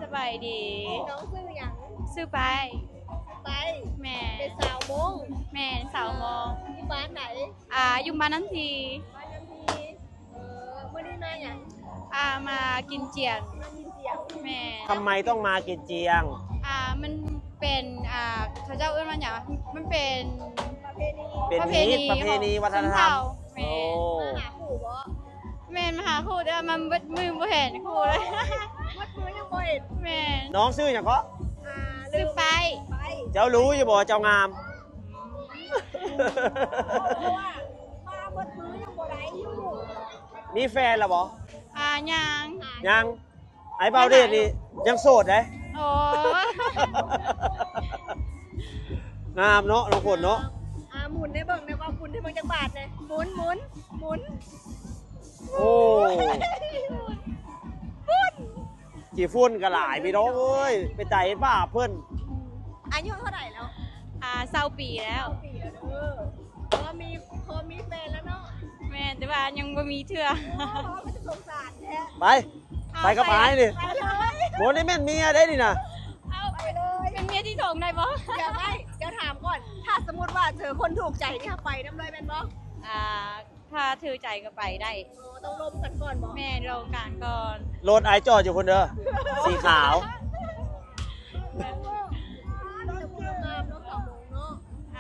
ສະບາຍດີ. ນ້ອງຊື່ຫຍັງ? ຊື່ໄປ. ໄປ. ແມ່ນ. ເປັນສາວມົ້ງ. ແມ່ນ ສາວມົ້ງ. ຢູ່ບ້ານໃດ? ອ່າ ຢູ່ບ້ານນ້ຳທີ. ບ້ານນ້ຳທີ. ເອີ ມື້ນີ້ມາຫຍັງ? ອ່າ ມາກິນຈຽງ. ມາກິນຈຽງ. ແມ່ນ. ທຳໄມຕ້ອງມາກິນຈຽງ? ອ່າ ມັນເປັນ ອ່າ ເຂົາເຈົ້າເອີ້ນວ່າຫຍັງ? ມັນເປັນ ປະເພນີ. ເປັນ ປະເພນີ ຮີດ ປະເພນີ ຂອງ ວັດທະນະທຳ ຊົນເຜົ່າ. ແມ່ນ. ໂອ້ ມາຫາຄູ່ບໍ່? ແມ່ນ ມາຫາຄູ່ ແຕ່ວ່າມາເບິດມື້ບໍ່ເຫັນຄູ່ເລີຍ. ເບິດມື້ຍັງບໍ່ເຫັນ. ແມ່ນ. ນ້ອງຊື່ຫຍັງເກາະ? ອ່າ ຊື່ໄປ. ໄປ. ເຈົ້າຮູ້ຢູ່ບໍ່ ເຈົ້າງາມ? ເພາະວ່າມາເບິດມື້ຍັງບໍ່ໄດ້ຢູ່. ມີແຟນແລ້ວບໍ່? ອ່າ ຍັງ. ຍັງ. ອ້າຍບ່າວເດດນີ້ຍັງໂສດເດ້. ໂອ້ ງາມເນາະ ນ້ອງຝົນເນາະ. ອ່າ ໝູນໃຫ້ເບິ່ງແດ່ ວ່າຝຸ່ນໃຫ້ເບິ່ງຈັກບາດແດ່. ໝູນ ໝູນ ໝູນ. ໂອ້ ຝຸ່ນ ຂີ້ຝຸ່ນກໍຫຼາຍ ພີ່ນ້ອງເອີຍ ເປັນຕາເຮັດບາບເພິ່ນ. ອາຍຸເທົ່າໃດແລ້ວ? ອ່າ ຊາວປີແລ້ວ. ຊາວປີແລ້ວເດີ. ພໍມີ ພໍມີແຟນແລ້ວເນາະ. ແມ່ນ ແຕ່ວ່າຍັງບໍ່ມີເທື່ອ. ໂອ້ ເປັນຕາສົງສານແທ້. ໄປ ໄປກັບອ້າຍນີ້. ໄປເລີຍ. ບໍ່ໄດ້ແມ່ນເມຍເດ້ນີ້ນະ. ເອົາ ໄປເລີຍ. ເປັນເມຍທີສອງໄດ້ບໍ່? ດຽວໄປ ດຽວຖາມກ່ອນ ຖ້າສົມມຸດວ່າເຈີຄົນຖືກໃຈນີ້ ໄປນຳເລີຍແມ່ນບໍ່? ອ່າ ຖ້າຖືກໃຈກໍໄປໄດ້. ອໍ ຕ້ອງລົມກັນກ່ອນບໍ່? ແມ່ນ ລົມກັນກ່ອນ. ລົດອ້າຍຈອດຢູ່ພຸ້ນເດີ ສີຂາວ.